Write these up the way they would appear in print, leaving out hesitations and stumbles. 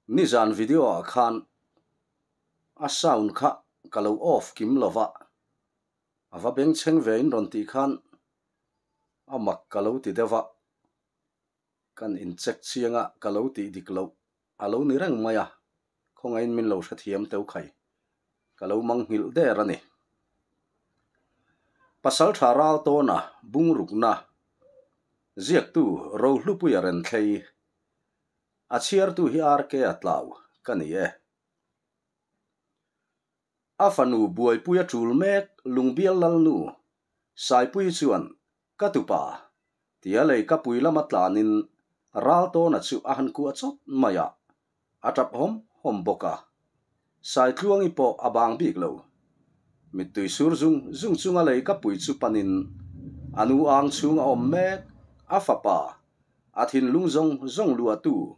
Nizan video ah khan a sound kha ka lo off kim lova, a va bengchheng ve in rawn tih khan a mak ka lo ti deuh a, kan in check chiang a ka lo tih dik loh a lo ni reng mai a, khawngaihin min lo hrethiam teu khai, ka lo mangnghilh der a ni. Pasaltha ral tawna bungrukna ziaktu Rohlupuia Renthlei A chhiartu hi RK a tlau ka ni e. A fanu buaipui a tul mek Lungbial Lalnu Saipuii chuan ka tupa tia lei ka pui lama tlanin Raltawna chu a han kuah chawt mai a, a tap hawm hawm bawk a. Saitluangi pawh a bang bik lo. Mittui sur zung zung chunga lei ka pui chu panin a nu ang chhung a awm mek a fapa A thinlung zawng zawng luahtu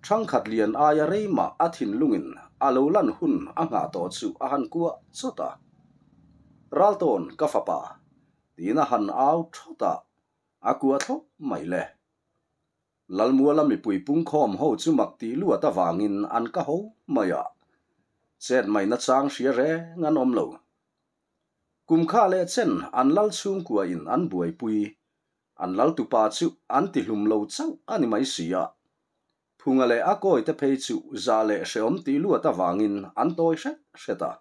Thangkhat lian aia rei mah a thinlungin a lo lan hun a nghah tawh chu a han kuah chawt a. Raltawn ka fapa tiin a han au thawt a, a kuah thlawp mai le. Lalmuala mipui pungkhawm ho chu mak tih luat avangin an ka ho mai a, chet mai nachang hria reng an awm lo. Kum kha leh chen an lal chhungkua in an buaipui An lal tupa chu an ti hlum lo chauh a ni mai si a. Phunga leh a kawi te phei chu za leh hreawm tih luat avangin an tawi hret hret a.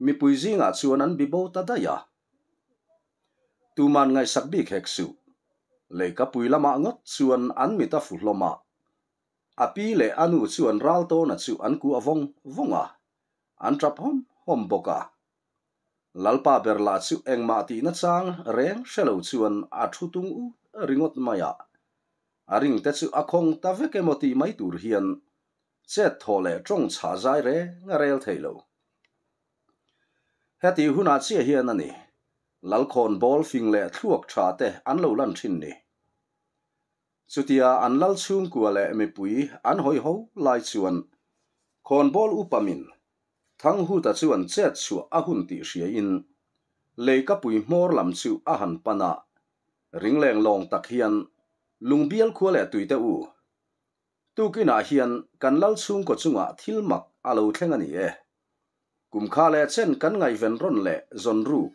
Mipui zingah chuan an bibo ta daih a. Tuman ngaihsak bik hek suh. Leikapui lamah ngawt chuan an mit a fu hlawm a. A pi leh a nu chuan Raltawna chu an kuah vawng vawng a. An tap hawm hawm bawk a. Lalpa ber lah chu engmah tihna chang reng hre lo chuan a thu tung ut ringawt mai a. A ring te chu a khawng ta vek emaw tih mai tur hian chet thaw leh tawng chhah zai reng a rel thei lo. Heti hunah chiah hian a ni, Lalkhawn bawl fing leh thluak tha te an lo lan thin ni. Chutia an lal chhungkua leh mipui an hawi ho lai chuan khawnbawl upa min Thanghuta chuan chet chhuah a hun tih hriain leikapui hmawr lam chu a han pan a, ringleng lawng tak hian Lungbial khua leh tuite u, tukinah hian kan lal chhungkaw chungah thil mak a lo thleng a ni e. Kum kha leh chen kan ngaihven rawn leh zawn ruk.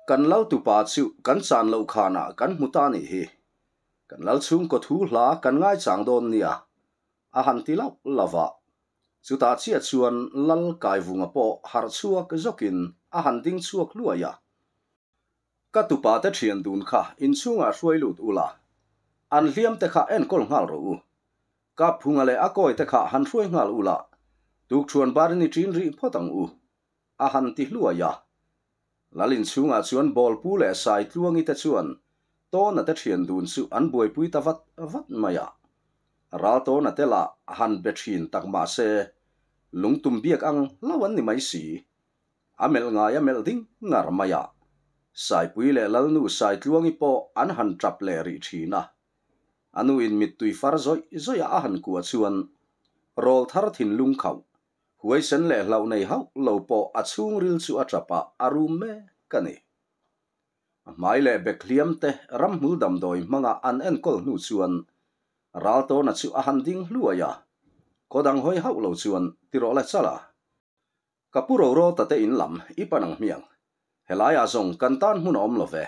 Kan lal tupa chu kan chan loh khanah kan hmu ta nih hi. Kan lal chhungkaw thu hla kan ngaichang dawn nia, a han ti lauh lauh a. Chutah chiah chuan Lal Kaivunga pawh harh chhuak zawkin a han ding chhuak hluai a. Ka tupa te thian dun kha inchhungah hruai lut ula, an hliam te kha enkawl nghal rawh u. Kapphunga leh a kawi te kha han hruai nghal ula, tukṭhuan barin i ṭin rih phawt ang u, a han ti hluai a. Lal inchhungah chuan Bawlpu leh Saitluangi te chuan Tawna te ṭhian dun chu an buaipui ta vat vat mai a. Ral Tawna te lah han be ṭhin tak mah se, lungtum biak ang lo an ni mai si. A melh ngai a melh ding ngar mai a. Saipui leh Lalnu Saitluangi pawh an han ṭap leh rih ṭhin a. A nu in mittui far zawih zawih a a han kuah chuan rawl thar thinlung khauh, huaisen leh hlauh nei hauh lo pawh a chhungril chu a tap a, a rum mek a ni. A hmai leh bek hliam te ramhmul damdawi hmanga an enkawl hnu chuan Raltawna chu a han ding hluai a, khaw dang hawi hauh lo chuan ti rawh le chal a. Ka pu roro ta te in lam i pan ang hmiang, helaiah zawng kan tan hmun a awm lo ve.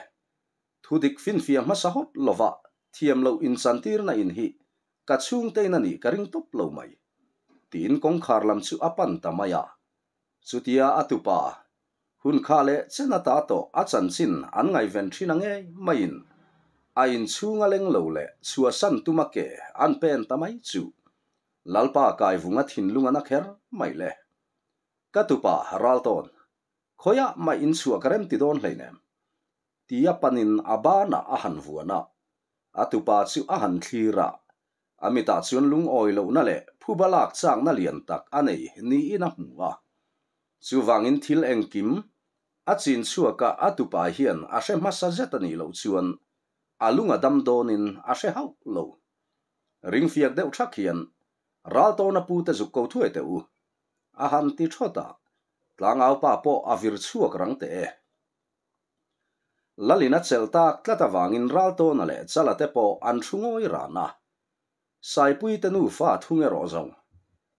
Thu dik finfiah hmasa hawt lova thiam loh inchantirna in hi ka chhungtein a nih ka ring tawp lo mai. Tiin kawngkhar lam chu a pan ta mai a. Chutia a tupa, hun kha leh chen ata tawh a chanchin an ngaihven thin a ngei maiin a inchhung a leng lo leh chhuahsan tuma ke an pen ta mai chu Lalpa Kaivunga thinlung a na kher mai le. Ka tupa Raltawn, khawiah mah inchhuah ka rem ti dawn hleinem. Tia panin a banah a han vuan a, a tupa chu a han thlir a, a mitah chuan lungawi lohna leh phuba lak chakna lian tak a nei niin a hmu a. Chuvangin thil engkim a chin chhuaka a tupa hian a hre hmasa zet a nih loh chuan a lung a dam dawnin a hre hauh lo. Ringfiak deuh thak hian Raltawna pute zuk ko thuai teh u, a han ti thawt a, tlangaupa pawh a vir chhuak rang teh e. Lalin a chelh tak tlat avangin Raltawna leh Chala te pawh an thu ngawi ran a. Saipuite nufa thung erawh zawng.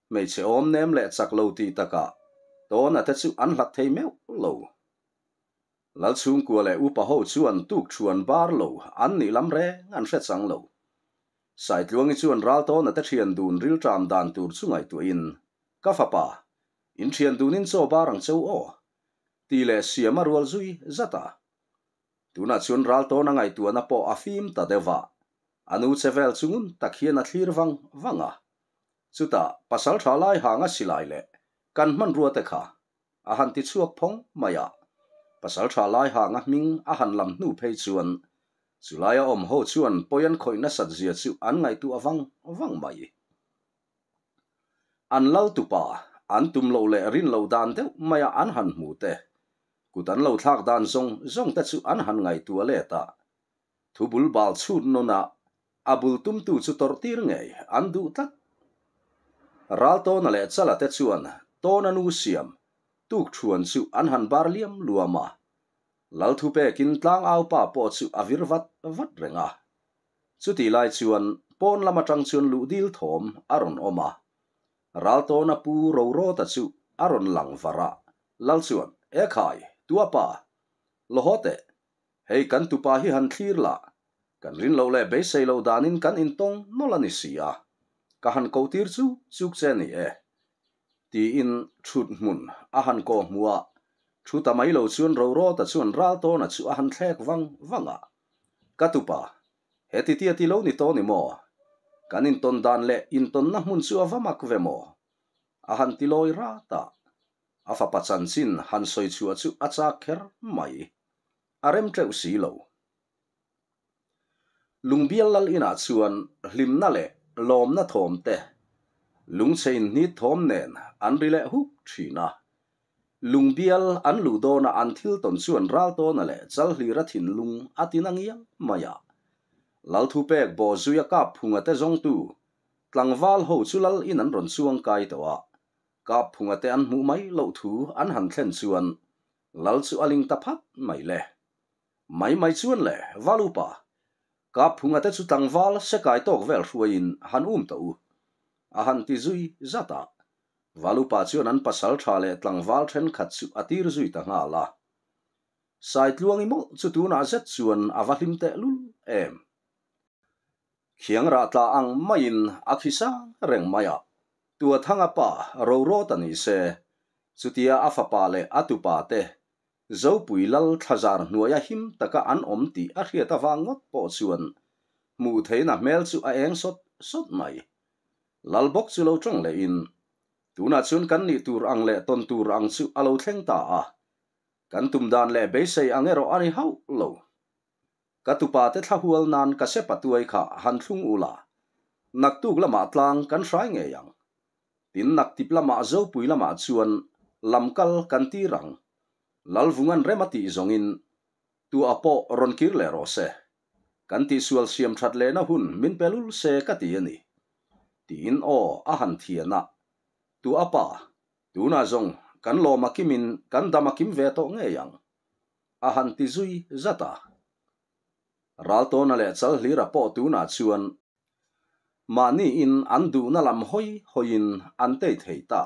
Hmeichhe awm nem leh chak lo tih takah Tawna te chu an hlat thei meuh lo. Lal chhungkua leh upa ho chuan tuk thuan bar lo an nih lam reng an hre chang lo. Saitluangi chuan Raltawna te thian dun rilṭam dan tur chu ngaihtuahin, Ka fapa, in thian dunin chaw bar ang cheu aw. Tih leh siam a rual zui zat a. Tunah chuan Raltawna ngaihtuahna pawh a fim ta deuh a, a nu che vel chu ngun tak hian a thlir vang vang a. Chutah pasalṭha lai hanga silai leh kan hmanrua te kha a han ti chhuak phawng mai a. Pasalṭha lai hanga hming a han lam hnu phei chuan chulaia awm ho chuan pawi an khawih nasat zia chu an ngaihtuah vang vang mai. An lal tupa an tum loh leh rin loh dan deuh maia an han hmu te, kut an lo thlak dan zawng zawng te chu an han ngaihtuah let a. Thu bul bal chhut nuna a bul tumtu chu tawrh tir ngei an duh tlat. Raltawna leh Chala te chuan Tawna nu siam tuk thuan chu an han bar liam luam a. Lal thu pekin tlangaupa pawh chu a vir vat vat reng a. Chutih lai chuan pawn lam atang chuan luh dil thawm a rawn awm a. Raltawna pu Rorawta chu a rawn lang var a, Lal chuan, Ekhai, Tuapa, law teh, hei kan tupa hi han thlir la, kan rin loh leh beisei loh danin kan intawng nawlh a ni si a, ka han ko tir chu chuk che ni e. Tiin thut hmun a han kawh hmuh a, thu ta mai lo chuan Rorawta chuan Raltawna chu a han thlek vang vang a. Ka tupa, he ti tia ti lo ni tawh ni maw? Kan intawn dan leh intawnna hmun chu a va mak ve maw? A han ti lawi rat a. A fapa chanchin han sawi chhuah chu a chak kher mai. A rem teuh si lo. Lungbial lal inah chuan hlimna leh lawmna thawm te, lungchhe inhnit thawm nen an ri leh huk thin a. Lungbial an luh dawna an thil tawn chuan Raltawna leh Chalhlira thinlung a ti na ngiang mai a. Lalthupek bawhzuia kap phunga te zawngtu tlangval ho chu lal in an rawn chuang kai tawh a. Kap phunga te an hmuh mai loh thu an han thlen chuan lal chu a ling ta phat mai le. Mai mai chuan le, Valupa, kap phunga te chu tlangval se kai tawk vel hruaiin han um tawh u. A han ti zui zat a. Valupa chuan an pasal tha leh tlangval thenkhat chu a tir zui ta nghal a. Saitluangi mawlh chu tunah zet chuan a va hlim teh lul em. Khiang rah tla ang maiin a khi sang reng mai a, Tuathanga pa Rorawta ni se, chutia a fapa leh a tupa te Zopui lal thlazar hnuaia him taka an awm tih a hriat avang ngawt pawh chuan hmuh theihna hmel chu a eng sawt sawt mai. Lal bawk chu lo tawng lehin, Tunah chuan kan nih tur ang leh tawn tur ang chu a lo thleng ta a, kan tum dan leh beisei ang erawh a ni hauh lo. Ka tupa te thla hual nan ka sepa tuai kha han thlung u la, naktuk lamah tlang kan hrai ngei ang. Tin naktip lamah Zopui lamah chuan lamkal kan tir ang. Lalvungan rem a tih zawngin tua pawh rawn kir leh rawh se. Kan tihsual siam that lehna hun min pe lul se ka ti a ni. Tiin aw a han thian a. Tu a pa, tunah zawng kan lawm a kimin kan dam a kim ve tawh ngei ang. A han ti zui zat a. Raltawna leh Chalhlira pawh tunah chuan mahniin an duhna lam hawi hawiin an tei thei ta.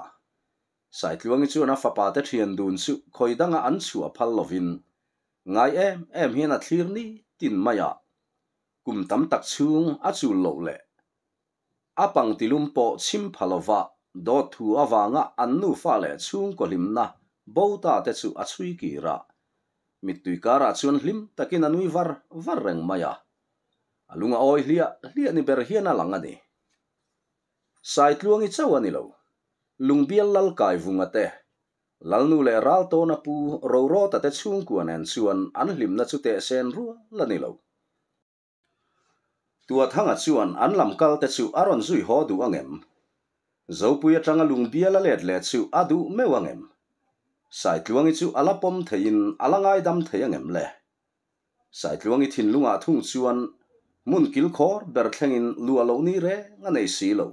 Saitluangi chuan a fapa te thian dun chu khawi danga an chhuah phal lovin ngai em em hian a thlir ni tin mai a, kum tam tak chhung a chul loh leh a pangtilum pawh chhim pha lova dawt thu avanga an nufa leh chhungkaw hlimna bo ta te chu a chhui kir a, mittui karah chuan hlim takin a nui var var reng mai a, a lung a awi hliah hliah ni ber hian a lang a ni. Saitluangi chauh a ni lo, Lungbial lal kai vunga te, Lalnu leh Raltawna pu Rorawta te chhungkua nen chuan an hlimna chu teh sen rual a ni lo. Tuathanga chuan an lam kal te chu a rawn zui haw duh angem? Zopui atanga Lungbial a let leh chu a duh meuh angem? Saitluangi chu a la pawm theiin a la ngaidam thei angem le? Saitluangi thinlungah thung chuan hmun kilkhawr ber thlengin luah loh ni reng a nei si lo.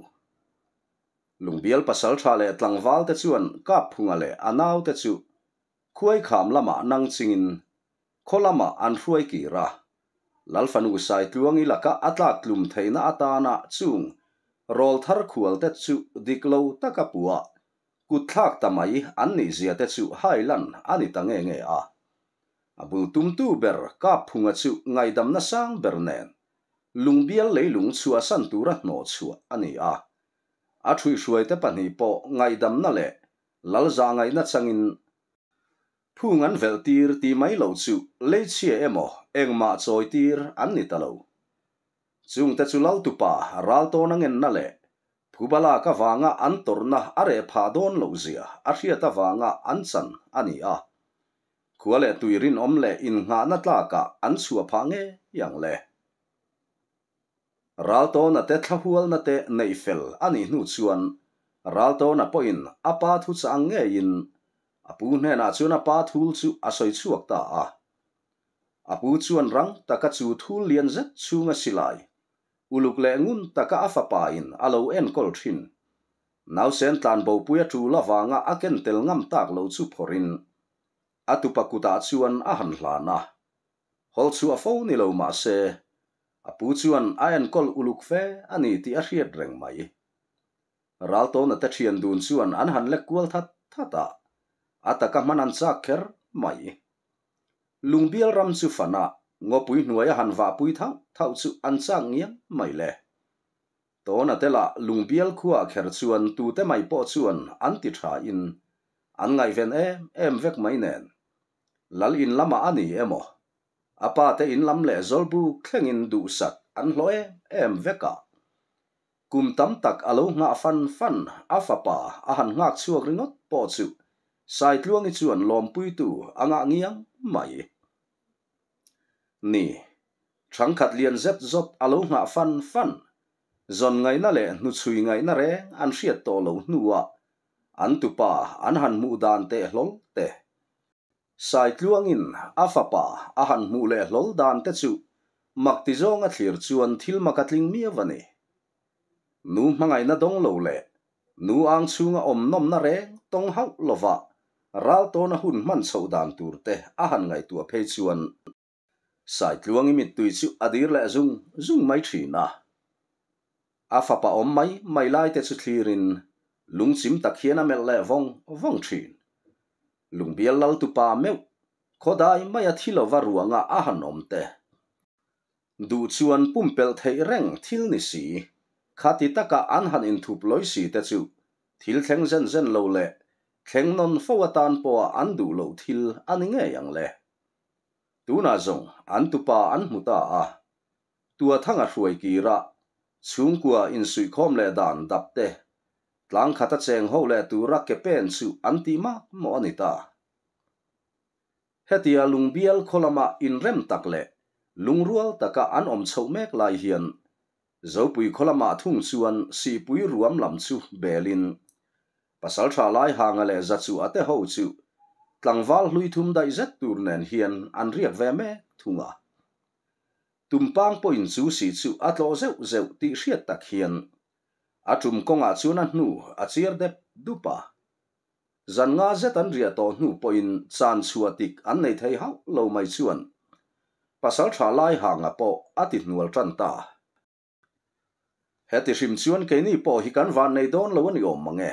Lungbial pasal tha leh tlangval te chuan Kapphunga leh a naute chu Khuaikham lamah nang chingin khaw lamah an hruai kir a. Lalfanu Saitluangi laka a tlak tlum theihna atana chung. Rawlthar khualte chu dik lo taka puah kutthlak ta mai an nih zia te chu hai lan a ni ta nge nge a. A bul tumtu ber Kapphunga chu ngaihdamna sang ber nen Lungbial leilung chhuahsan tura hnawhchhuah a ni a. A ṭhuihhruaite pahnih pawh ngaihdamna leh lal zahngaihna changin Phung an velh tir tih mai loh chu leichhia emaw engmah chawi tir an ni ta lo. Chungte chu Laltupa ral tawn a ngenna leh Phubalak avanga an tawrhna a reh phah dawn loh zia a hriat avanga an chan a ni a. Khua leh tui rinawm leh innghahna tlakah an chhuah phah ngei ang le. Raltawna te thlahualna te neih fel a nih hnu chuan Raltawna pawhin a pa thu chang ngeiin a pu hnenah chuan a pa thul chu a sawi chhuak ta a. A pu chuan rang taka chu thul lian zet chhunga silai, uluk leh ngun taka a fapa in a lo enkawl thin. Nausen tlanbopui a tul avanga a ken tel ngam tak lo chu phawrhin a tupa kutah chuan a han hlan a. Hawl chhuah fo ni lo mah se, a pu chuan a enkawl uluk fe a ni tih a hriat reng mai. Raltawna te thian dun chuan an han lek kual that that a, a taka hman an chak kher mai. Lungbial ram chu fana ngawpui hnuaia han vahpui thauh thauh chu an chak ngiang mai le. Tawna te lah Lungbial khuaah kher chuan tute mai pawh chuan an ti tha in an ngaihven em em vek mai nen. Lal in lamah a ni emaw? A pa te in lam leh Zawlbuk thlengin duhsak an hlawh em em vek a. Kum tam tak a lo nghah fan fan a fapa a han nghak chhuak ringawt pawh chu Saitluangi chuan lawmpuitu a ngah ngiang mai. Ni, thangkhat lian zet zawt a lo nghah fan fan, zawn ngaihna leh hnuchhui ngaihna reng an hriat tawh loh hnuah an tupa an han hmuh dan teh hlawl te. Saitluangin a fapa a han hmuh leh hlawl dan te chu mak ti zawnga thlir chuan thil mak a tling miau a ni. Nu hmangaihna dawng lo leh nu ang chhunga awm nawmna reng tawng hauh lova ral tawna hun hman chhoh dan tur te a han ngaihtuah phei chuan Saitluangi mittui chu a dir leh zung zung mai thin a. A fapa awm mai mai lai te chu thlirin lungchim tak hian a melh leh vawng vawng thin. Lungbial Laltupa meuh khawdai mai a thi lova ruanga a han awm te. Duh chuan pumpelh theih reng thil ni si, khati taka an han inthup lawi si te chu thil thleng zen zen lo leh thleng nawn fo atan pawha an duh loh thil a ni ngei ang le. Tunah zawng an tupa an hmu ta a, Tuathanga hruai kira chhungkua insuihkhawm leh dan dap te, tlang khata cheng ho leh tura ke pen chu an tih mak mawh a ni ta. Hetia Lungbial khaw lama inrem tak leh lungrual taka an awm chhoh mek lai hian Zopui khaw lamah thung chuan Sihpui ruam lam chu belin Pasaltha Laihanga leh Zachuah te ho chu tlangval hlui thum daih zet tur nen hian an riak ve mek thung a. Tumpang pawhin chu sih chu a tlawh zeuh zeuh tih hriat tak hian a tum kawngah chuan a hnu a chiar dep dup a. Zan nga zet an riah tawh hnu pawhin chan chhuah tik an nei thei hauh lo mai chuan Pasaltha Laihanga pawh a ti hnual tan ta. Heti hrim chuan keini pawh hi kan van nei dawn lo a ni awm mang e,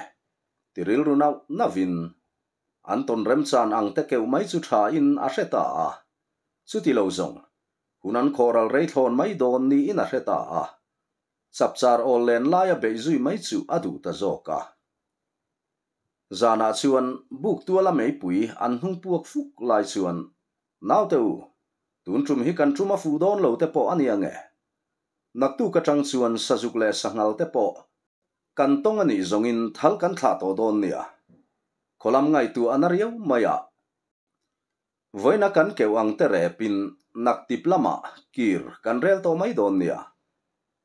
ti rilru nauh nauhin an tawn remchan ang te keuh mai chu tha in a hre ta a. Chuti lo zawng, hun an khawhral rei thlawn mai dawn niin a hre ta a. Chapchar awl len laia beih zui mai chu a duh ta zawk a. Zanah chuan buk tuala meipui an hnung puak fuk lai chuan, Naute u, tun tum hi kan tum a fuh dawn lo te pawh a ni ange. Naktuk atang chuan sazuk leh sanghal te pawh kan tawng a nih zawngin thal kan thlah tawh dawn nia. Khawlam ngaihtuah a na riau mai a. Vawiina kan keuh ang te repin naktip lamah kir kan rel tawh mai dawn nia.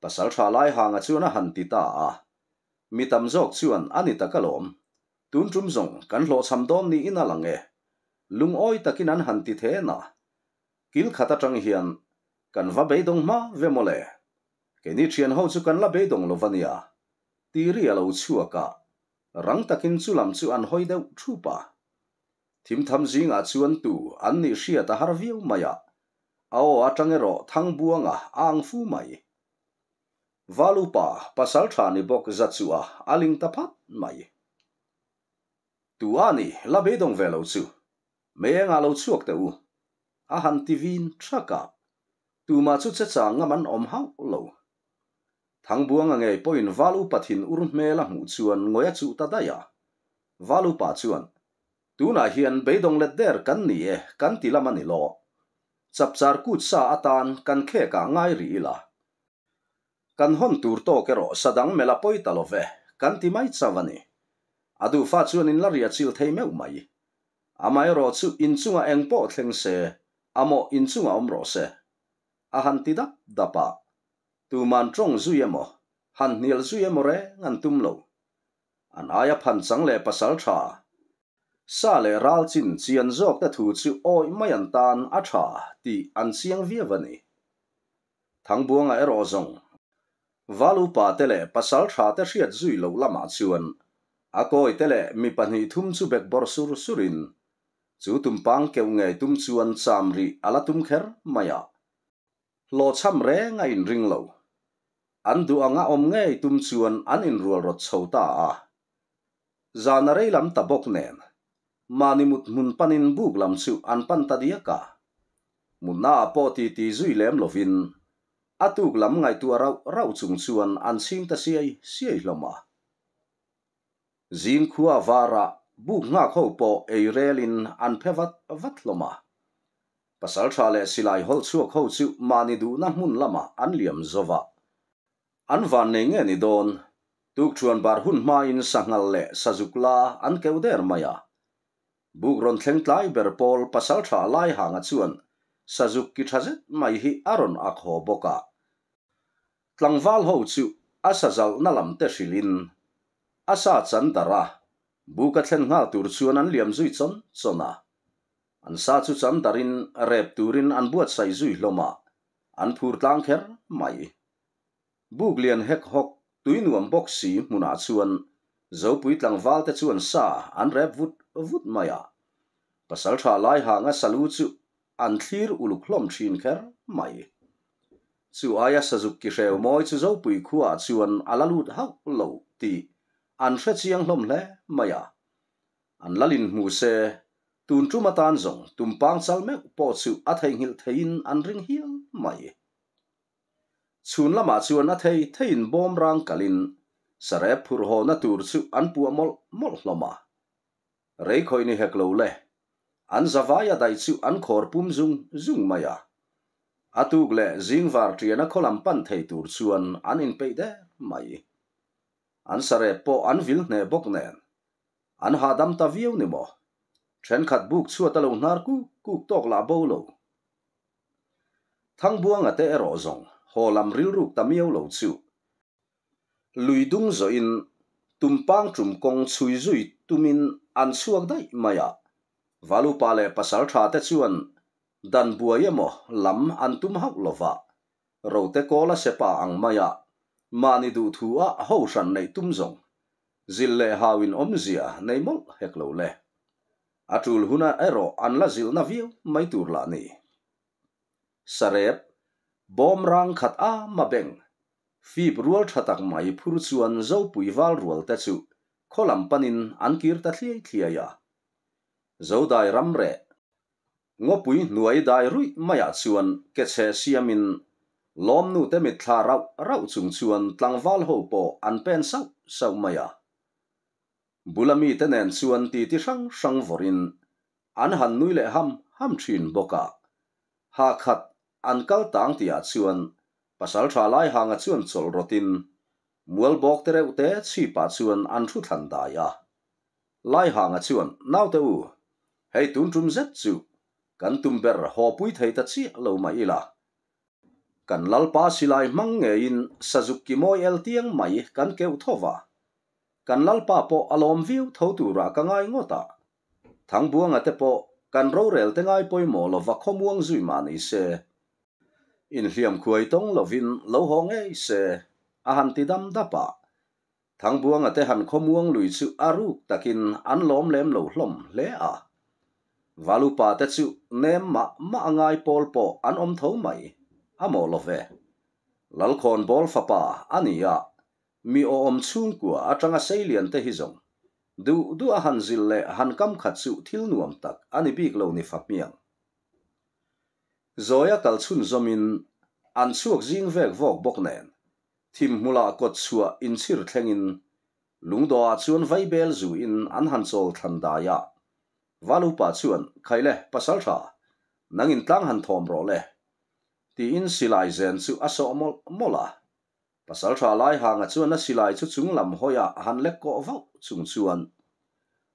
Pasal tha lai hanga chuan a han ti ta a. Mi tam zawk chuan a ni tak alawm. Tun tum zawng kan hlawhchham dawn niin a lang e. Lungawi takin an han ti then a. Kil khat atang hian kan va beidawng hma ve mawle. Keini thian ho chu kan la beidawng lo va nia. Tiri a lo chhuak a, rang takin chu lam chu an hawi deuh thup a. Thimtham zingah chuan tu an nih hriat a har viau mai a, a aw atang erawh Thangbuanga a ang fu mai. Valupa pasaltha ni bawk za chu a a ling ta phat mai. Tu a ni la beidawng ve lo chu mei engah lo chhuak teh u a han ti vin thak a, tumah chu che chang ngam an awm hauh lo. Thangbuanga ngei pawhin Valupa thin ur hmel a hmuh chuan ngawi a chuh ta daih a. Valupa chuan, Tunah hian beidawng let der kan ni e kan ti lam a ni lo. Chapchar kut sa atan kan khek ah ngai rih ila. Kan hawn tur tawk erawh sa dang melh a pawi ta lo ve, kan ti mai chauh a ni. A duhfa chuan in la riah chilh thei meuh mai. Amaherawh chu inchungah eng pawh thleng se, a mawh inchungah awm rawh se. A han ti dap dap a. Tuman tawng zui emaw, han hnial zui emaw reng an tum lo. An aia phan chang leh pasal tha, sa leh ral chin chian zawk te thu chu awih mai an tan a tha tih an chiang viau a ni. Thangbuanga erawh zawng Val upa te leh pasal tha te hriat zui loh lamah chuan a kawi te leh mi pahnih thum chu bek bawrh sur surin chu tumpang keuh ngei tum chuan cham rih a la tum kher mai a. Hlawhchham reng a inring lo. An duh anga awm ngei tum chuan an inrual rawt chho ta a. Zan a rei lam ta bawk nen, mahni mut hmun panin buk lam chu an pan ta diak a. Mutnaah pawh titi zui lem lovin a tuk lam ngaihtuah rauh rauh chung chuan an chhing ta siai siai hlawm a. Zing khua varah buk nghak ho pawh ei relin an phe vat vat hlawm a. Pasalṭha leh silai hawlh chhuak ho chu mahni duhna hmun lamah an liam zo va. An van nei nge ni dawn? Tukṭhuan bar hun hmain sanghal leh sazuk la an keuh der mai a. Buk rawn thleng tlai ber pawl pasalṭha Laihanga chuan sazuk ki ṭha zet mai hi a rawn ak haw bawk a. Tlangval ho chu a sazalhna lam te hrilhin a sa chan darh a, buk a thlen nghal tur chuan an liam zui chawn chawn a. An sa chu chan darin rep turin an buatsaih zui hlawm a, an phur tlang kher mai. Buk lian hek hawk tui nuam bawk si hmunah chuan Zopui tlangval te chuan sa an rep vut vut mai a. Pasaltha Laihanga salu chu an thlir uluk hlawm thin kher mai. Chu aia sazuk ki hreu mawi chu Zopui khuaah chuan a la lut hauh lo tih an hre chiang hlawm hle mai a. An lalin hmu se, tun tum atan zawng tumpang chal meuh pawh chu a theihnghilh theiin an ring hial mai. Chhun lamah chuan a thei theiin bawm rang kalin sarep phurh hawna tur chu an puah mawlh mawlh hlawm a. Rei khawih ni hek lo le, an zavaia daih chu an khawr pum zung zung mai a. A tuk leh zingvar ṭiana khaw lam pan thei tur chuan an inpeih der mai. An sarep pawh an vil hneh bawk nen, An hahdam ta viau ni maw? Thenkhat buk chhuat a lo hnar kuk kuk tawk lah bo lo. Thangbuanga te erawh zawng haw lam rilruk ta miau lo chu. Lui dung zawhin tumpang tum kawng chhui zui tumin an chhuak daih mai a. Valupa leh pasaltha te chuan dan buai emaw lam an tum hauh lova. Rote kawla sepa ang maia mahni duhthu a ho hran neih tum zawng Zilh leh hauin awmzia nei mawlh hek lo le. A tul huna erawh an la zilhna viau mai tur lah ni. Sarep, bawm rang khat a ma beng, fip rual tha tak mai phur chuan Zopui val rual te chu khaw lam panin an kir ta thliai thliai a. Zodai ram reh Ngawpui hnuai dai ruih maiah chuan ke chhe siamin lawmnute mitthla rauh rauh chung chuan tlangval ho pawh an pen sauh sauh mai a. Bula mite nen chuan titi hrang hrang vawrin an han nui leh ham ham thin bawk a. Ha khat an kal tang tihah chuan pasaltha Laihanga chuan chawlh rawtin mual bawk te reuh te chhipah chuan an thu thlan dai a. Laihanga chuan, Naute u, hei tun tum zet chu kan tum ber haw pui thei ta chiah lo mah ila. Kan Lalpa silai hmang ngeiin sazuk ki mawi el tiang mai kan keuh tho va. Kan Lalpa pawh a lawm viau tho turah ka ngai ngawt a. Thangbuanga te pawh kan rorel te ngai pawimawh lova khawmuang zui mah ni se, inhliam khuai tawng lovin lo haw ngei se, a han ti dam dap a. Thangbuanga te han khawmuang lui chu a ruk takin an lawm lem lo hlawm hle a. Valupa te chu nem mah mah a ngai pawl pawh an awm tho mai, a mawh lo ve. Lalkhawnbawl fapa a ni a, mi awm chhungkua atanga seilian te hi zawng duh duh a han zilh leh han kam khat chu thil nuam tak a ni bik lo ni fahmiang. Zawia kal chhunzawmin an chhuak zing vek vawk bawk nen thim hmulah kawt chhuah inchhir thlengin lungdawhah chuan vaibel zuin an han chawl thlan dai a. Valupa chuan, Khaile, pasaltha, nangin tlang han thawm rawh le. Tiin silai zen chu a sawh mawlh mawlh a. Pasaltha Laihanga chuan a silai chu chung lam hawiah a han lek kawh vauh chung chuan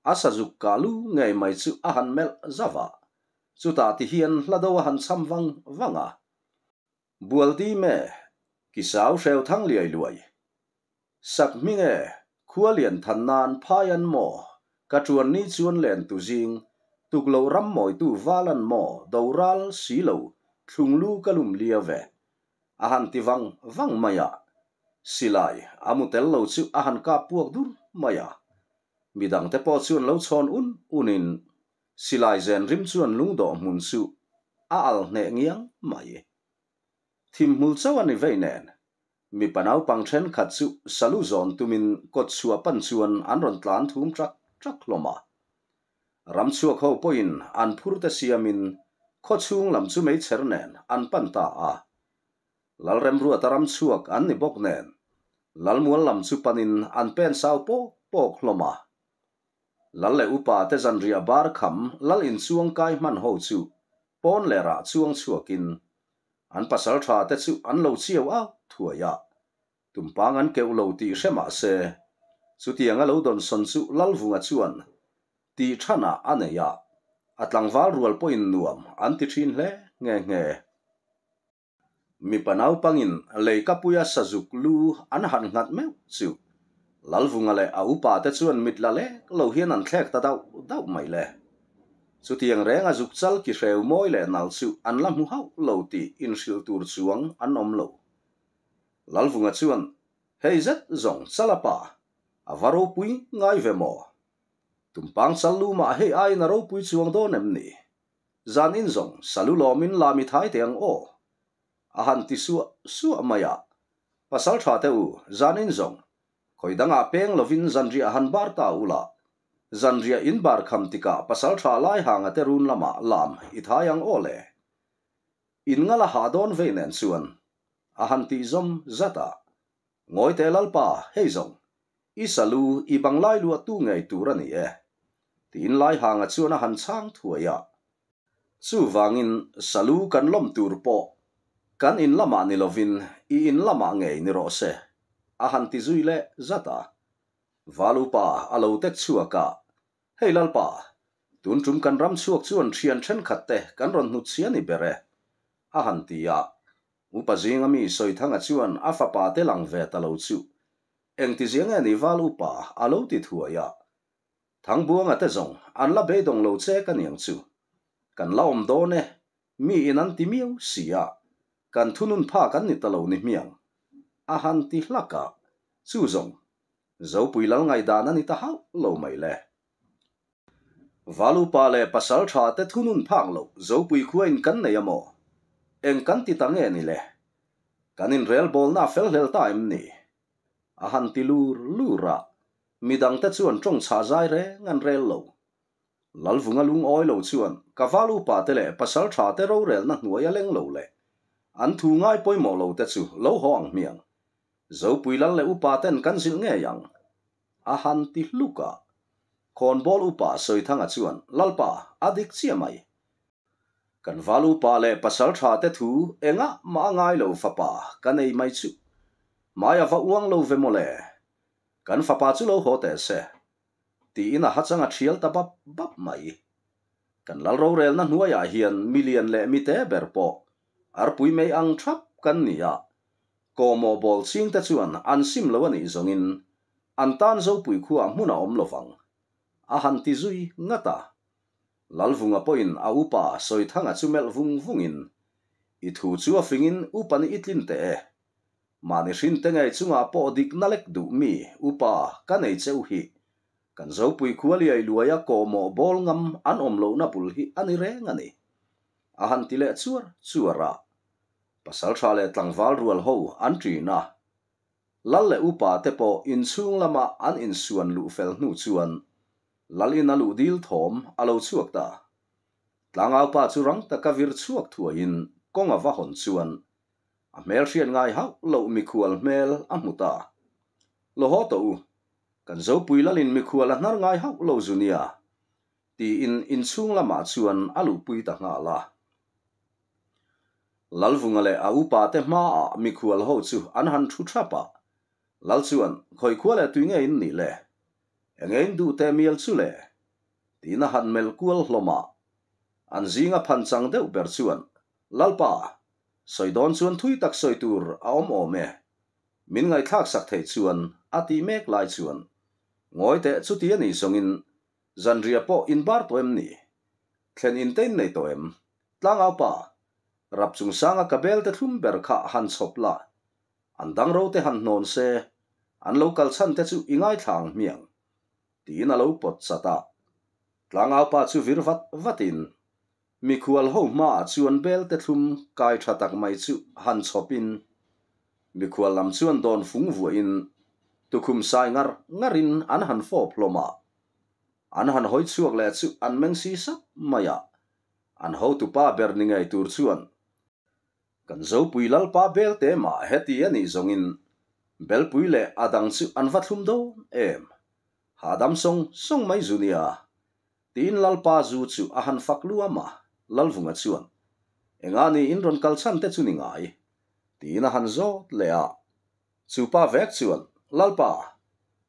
a sazuk kah lu ngei mai chu a han melh zauh a, chutah ti hian hla do a han cham vang vang a. Bualdim e, Kisau hreu thang liai luai. Sak hming e, khua lian than nan phai an maw, ka chuan ni chuan len tu zing, tuk lo ram mawitu val an maw, doral si lo, thlung lu ka lum lia ve. A han ti vang vang mai a, silai a mu tel lo chu a han kap puak dur mai a. Midangte pawh chuan lo chhawn un unin silai zen rim chuan lungdawh hmun chu a al hneh ngiang mai. Thim hmul chauh a ni vei nen, mipa naupang thenkhat chu salu zawn tumin kawt chhuah pan chuan an rawn tlan thum trak trak hlawm a. Ramchhuak ho pawhin an phur te siamin khaw chhung lam chu meichher nen an pan ta a. Lalremruata ramchhuak an ni bawk nen Lalmual lam chu panin an pen sau pawk pawk hlawm a. Lal leh upa te zanriah bar kham Lal inchuang kai hman ho chu pawn lerah chuang chhuakin an pasal tha te chu an lo chiau au thuai a. Tumpang an keuh lo tih hre mah se, chutianga lo dawnsawn chu Lalvunga chuan tih thanah a nei a, a tlangval rual pawhin nuam an ti thin hle nghe nghe. Mipa naupangin leikapuia sazuk lu an han nghat meuh chu Lalvunga leh a upa te chuan mit la lek lo hian an thlek ta dauh dauh mai le. Chutiang renga zuk chal ki hreu mawi leh nal chu an la hmu hauh lo tih inhrilh tur chuang an awm lo. Lalvunga chuan, Hei zet zawng chala pa, a va ropui ngai ve maw? Tumpang chal lu mah hei aiin a ropui chuang dawn em ni? Zan in zawng salu lawmin lami thai teh ang aw. A han ti suah suah mai a. Pasal tha teh u, zan in zawng, khawi dangah peng lovin zanriah han bar ta ula. Zanriah in bar kham tikah pasal tha lai hanga te run lamah lam i thai ang aw le. In ngal a hah dawn vei nen chuan a han tih zawm zat a. Ngawi teh Lalpa, hei zawng, i salu i bang lai luah tu ngei tur a ni e. Tiin Laihanga chuan a han chhang thuai a. Chuvangin salu kan lawm tur pawh kan in lamah ni lovin i in lamah ngei ni rawh se, a han ti zui leh zat a. Valupa a lo tek chhuak a, Hei Lalpa, tun tum kan ram chhuak chuan thian thenkhat te kan rawn hnut chhia ni ber e, a han ti a. Upa zinga mi Sawithanga chuan a fapa te lang ve ta lo chu engtizia nge ni val upa a lo ti thuai a. Thangbuanga te zawng an la beidawng lo che ka niang chu. Kan la awm dawn e, mi in an ti miau si a, kan thunun phak an ni ta lo ni hmiang, a han ti hlak a. Chu zawng Zopui lal ngaihdan a ni ta hauh lo mai le. Valupa leh pasal tha te thunun phak lo Zopui khua in kan nei a maw? Eng kan ti ta nge ni le? Kan inrel bawlna a fel hlel ta em ni? A han ti lur lur a, midang te chuan tawng chhah zai reng an rel lo. Lalvunga lungawi lo chuan ka Valupa te leh pasal tha te rorelna hnuai a leng lo le. An thu ngai pawimawh lo te chu lo haw ang hmiang. Zopui lal leh upa ten kan zilh ngei ang, a han ti hluk a. Khawnbawl upa Sawithanga chuan, Lalpa, a dik chiah mai. Kan val upa leh pasal tha te thu engah mah a ngai lo fapa ka nei mai chu. Hmai a va uang lo ve mawle. Kan fapa chu lo haw teh se. Tiin a hachang a thial ta bap bap mai. Kan lal rorelna hnuaiah hian milian leh mite ber pawh arpui mei ang thap kan ni a, Kawhmawh bawl chingte chuan an sim lo a nih zawngin an tan Zopui khuaah hmun a awm lovang, a han ti zui ngat a. Lalvunga pawhin a upa Sawithanga chu melh vung vungin, I thu chu a fingin upa nih i tlin teh e. Mahni hrinte ngei chungah pawh dikna lek duh mi upa ka nei cheu hi. Kan Zopui khua liai luaia kawhmawh bawl ngam an awm lohna bul hi a ni reng a ni, a han ti leh chuar chuar a. Pasalṭha leh tlangval rual ho an ṭin a. Lal leh upa te pawh inchhung lama an insuan luh fel hnu chuan Lal in a luh dil thawm a lo chhuak ta. Tlangaupa chu rang taka vir chhuak thuaiin kawng a va hawn chuan a hmel hriat ngai hauh loh mikhual hmel a hmu ta. Lo haw tawh u, kan Zopui Lalin mikhual a hnar ngai hauh lo zu nia, tiin inchhung lamah chuan a luhpui ta nghal a. Lalvunga leh a upate hmaah mikhual ho chu an han thu thap a, Lal chuan, Khawi khua leh tui nge in nih le? Enge in duh teh mial chu le? Tiin a han melh kual hlawm a. An zinga phan chang deuh ber chuan, Lalpa, sawi dawn chuan thui tak sawi tur a awm awm e. Min ngaihthlak sak theih chuan a tih mek lai chuan, Ngawi teh chuti a nih zawngin Zanriah pawh in bar tawh em ni? Thlen in te in nei tawh em? Tlangau pa, rap chungsanga ka bel te thlum ber kha han chhawp la, an dang ro te han hnawn se, an lo kal chhan te chu i ngaithla ang hmiang, tiin a lo pawt chat a. Tlangau pa chu vir vat vatin, mikhual ho hmaah chuan bel te thlum kai tha tak mai chu han chhawpin, mikhual lam chuan dawn fung vuahin tukhum sai ngar ngarin an han fawp hlawm a. An han hawi chhuak leh chu an meng si sap mai a, an hotupa ber ni ngei tur chuan, Kan Zopui Lalpa belte mah heti a nih zawngin Belpui leh a dang chu an va thlum dawn em? Hahdam sawng sawng mai zu nia. Tiin Lalpa zu chu a han fak luam a, Lalvunga chuan, Enga ni in rawn kal chhan te chu ni ngai? Tiin a han zawt leh a. Chu pa vek chuan, Lalpa,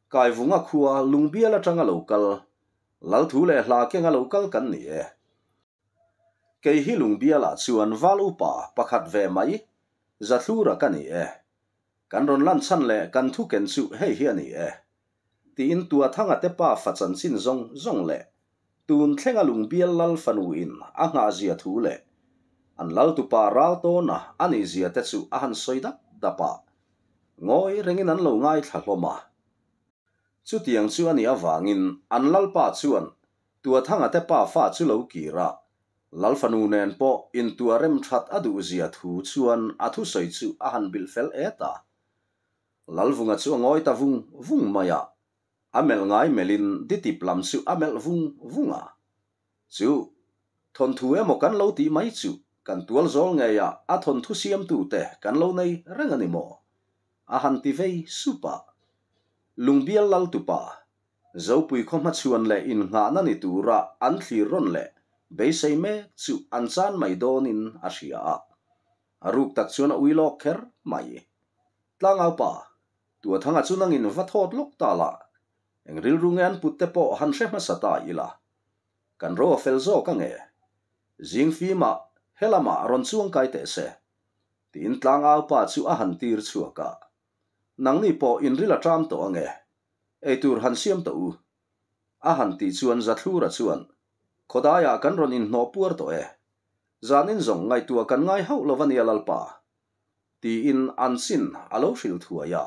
Kaivunga khua Lungbial atanga lo kal, Lalthu leh hla kenga lo kal kan ni e. Kei hi Lungbialah chuan val upa pakhat ve mai, Zathlura ka ni e. Kan rawn lan chhan leh kan thu ken chu hei hi a ni e. Tiin Tuathanga te pa fa chanchin zawng zawng leh tun thlenga Lungbial lal fanu in a nghah zia thu leh an lal tupa ral tawna a nih zia te chu a han sawi dap dap a. Ngawi rengin an lo ngaithla hlawm a. Chutiang chu a nih avangin an lalpa chuan Tuathanga te pa fa chu lo kir a, lal fanu nen pawh intua rem that a duh zia thu chuan a thusawi chu a han bilh fel et a. Lalvunga chu a ngawi ta vung vung mai a, a melh ngai melhin ditip lam chu a melh vung vung a. Chu thawnthu emaw kan lo tih mai chu kan tual zawl ngeiah a thawnthu siamtute kan lo nei reng a ni maw? A han ti vei sup a. Lungbial Laltupa, Zopui khaw hmachhuan leh innghahna ni tura an thlir rawn leh beisei mek chu an chan mai dawnin a hria a. A ruk tak chuan a ui lawk kher mai. Tlangaupa, Tuathanga chu nangin va thawt lawk ta la, eng rilru nge an put te pawh han hre hmasa ta ila. Kan ro a fel zawk ange. Zing fimah helamah rawn chuang kai teh se. Tiin Tlangaupa chu a han tir chhuak a. Nangni pawh inril a ṭam tawh ange. Eitur han siam tawh u. A han tih chuan Zathlura chuan, Khawdaiah kan rawn inhnawh puar tawh e. Zanin zawng ngaihtuah kan ngai hauh lo ania Lalpa. Tiin an chin a lo hrilh thuai a.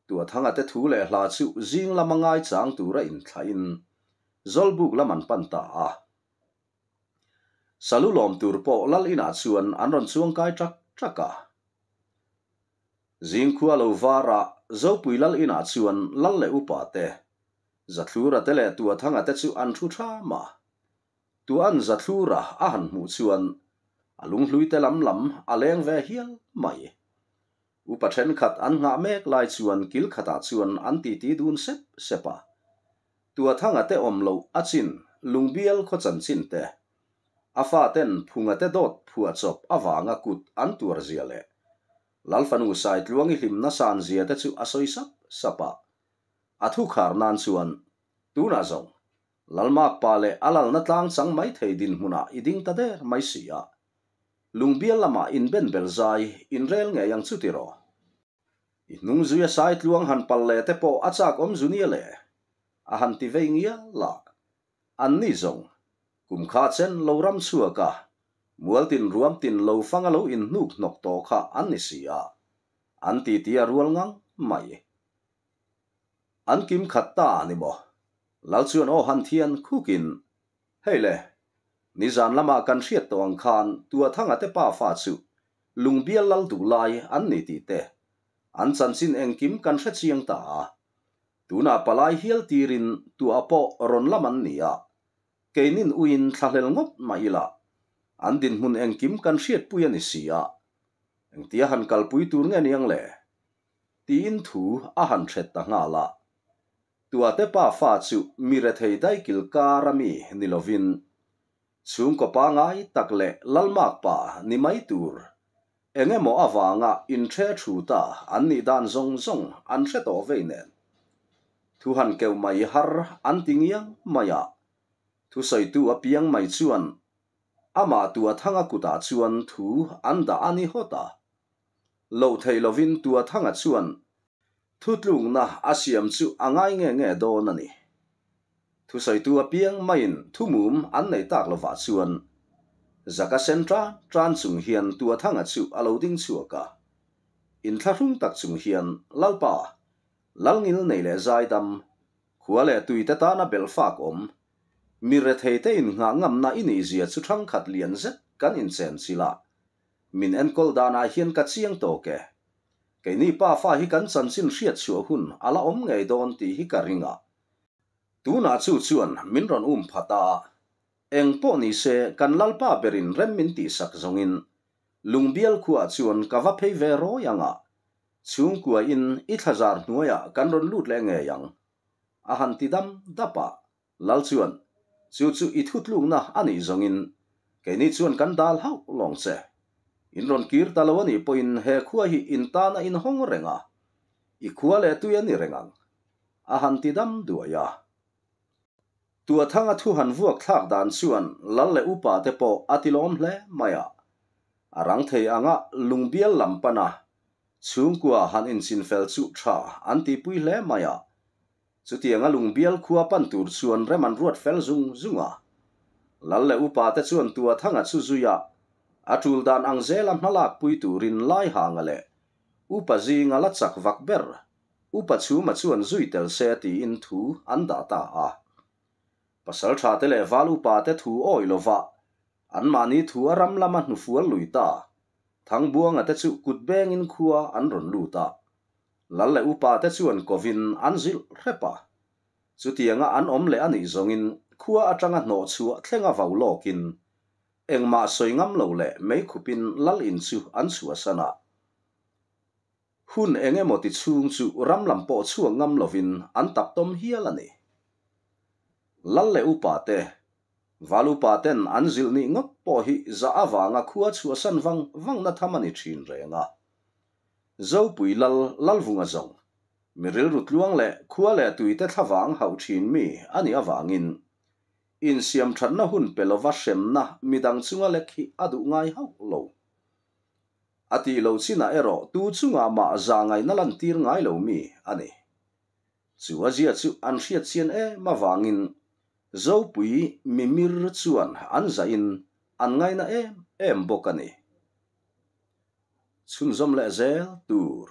Tuathanga te thu leh hla chu zing lama ngaichang tura inthlahin Zawlbuk lam an pan ta a. Salu lawm tur pawh Lal inah chuan an rawn chuangkai ṭak ṭak a. Zingkhua lo varah Zopui Lal inah chuan Lal leh upa te, Zathlura te leh Tuathanga te chu an thu ṭham a. Tuan Zathlura a han hmuh chuan a lunghlui te lam lam a leng ve hial mai. Upa ṭhenkhat an nghah mek lai chuan kil khatah chuan an titi dun sep sep a. Tuathanga te awm loh a chin Lungbial khaw chanchin te, a faten phunga te dawt phuah chawp avanga kut an tuar zia leh Lalfanu Saitluangi hlimna san zia te chu a sawi sap sap a. A thu khar nan chuan, Tunah zawng, Lalmakpa leh a lalna tlang chang mai thei dinhmunah i ding ta der mai si a. Lungbial lamah inbenbel zai inrel ngei ang chu tiraw? I hnung zuia Saitluang han pal leh te pawh a chak awm zu nia le, a han ti vei ngial a. An ni zawng, kum kha chen lo ram chhuak a, mualtin ruamtin lo fanga lo inhnuk hnawk tawh kha an ni si a, an titi a rual ngang mai. An kim khat ta a ni maw? Lal chuan aw han thian khukin, Hei le, nizan lamah kan hriat tawh ang khan Tuathanga te pa fa chu. Lungbial lal duhlai an ni tih te, an chanchin engkim kan hre chiang ta a. Tunah palai hial tirin tuah pawh rawn lam an ni a, keinin uiin thlahlel ngawt mah ila, an dinhmun engkim kan hriatpui a ni si a, engtia han kalpui tur nge niang le? Tiin thu a han hret ta nghal a. Tuate pa fa chu mi rethei daikil kar a mi ni lovin, chhungkaw pangai tak leh lalmak pa ni mai tur eng emaw avanga inṭhe thu ta an nih dan zawng zawng an hre tawh vei nen. Thu han keuh mai har an ti ngiang mai a, thusawitu apiang mai chuan amah Tuathanga kutah chuan thu an dah a ni hawt a. Loh theih lovin Tuathanga chuan Thutlukna a siam chu a ngai nge nge dawn a ni. Thusawitu apiang maiin thumum an nei tak lovah chuan Zaka sen tan tan chung hian Tuathanga chu a lo ding chhuak a. Inthlahrung tak chung hian, Lalpa, Lalngil nei leh zaidam, khua leh tuite tana belh fak awm, mi retheite innghah ngamna i nihzia chu thangkhat lian zet kan inchen chilh a, Min enkawl danah hian ka chiang tawk e. Keini pa fa hi kan chanchin hriat chhuah hun a la awm ngei dawn tih hi ka ring a. Tunah chu chuan min rawn um phat a, eng pawh ni se kan Lalpa berin rem min tihsak zawngin Lungbial khuaah chuan ka va phei ve rawi ang a, chhungkuain i thlazar hnuaiah kan rawn lut leh ngei ang, a han ti dam dap a. Lal chuan, Chu chu i thutlukna a nih zawngin keini chuan kan dal hauh lawng che. In rawn kir ta lo a nih pawhin he khua hi in tan a inhawng reng a, i khua leh tui a ni reng ang, a han ti dam duai a. Tuathanga thu han vuak thlak dan chuan Lal leh upa te pawh a ti lawm hle mai a. A rang thei anga lungbial lam pan a, chhungkua han inchinfel chu tha an tihpui hle mai a. Chutianga lungbial khua pan tur chuan rem an ruat fel zung zung a. Lal leh upa te chuan Tuathanga chu zui a, a tul dan ang zela hmalak pui turin Laihanga leh Upa zinga la chak vak ber Upa Chhuma chuan zui tel se tiin thu an dah ta a. Pasaltha te leh Val upa te thu awih lova anmahni thu a ram lama hnufual lui ta Thangbuanga te chu kut bengin khua an rawn lut a. Lal leh upa te chuan kovin an zilh hrep a. Chutianga an awm leh a nih zawngin khua atanga hnawh chhuah thlenga vau lawkin engmah sawi ngam lo leh meikhupin lal in chu an chhuahsan a. Hun eng emaw ti chhung chu ram lam pawh chhuak ngam lovin an tap tawm hial a ni. Lal leh upa te, val upa ten an zilh nih ngawt pawh hi zah avanga khua chhuahsan vang vangna tham a ni thin reng a. Zopui Lal Lalvunga zawng, mi rilru tluang leh khua leh tuite thlavang hauh thin mi a nih avangin, insiam thatna hun pe lova hremna midang chunga lek hi a duh ngai hauh lo. A tih loh chinah erawh tu chungah mah za ngaihna lantir ngai lo mi a ni. Chu a zia chu an hriat chian em avangin Zopui mimir chuan an zahin an ngaina em em bawk a ni. Chhunzawm leh zel tur.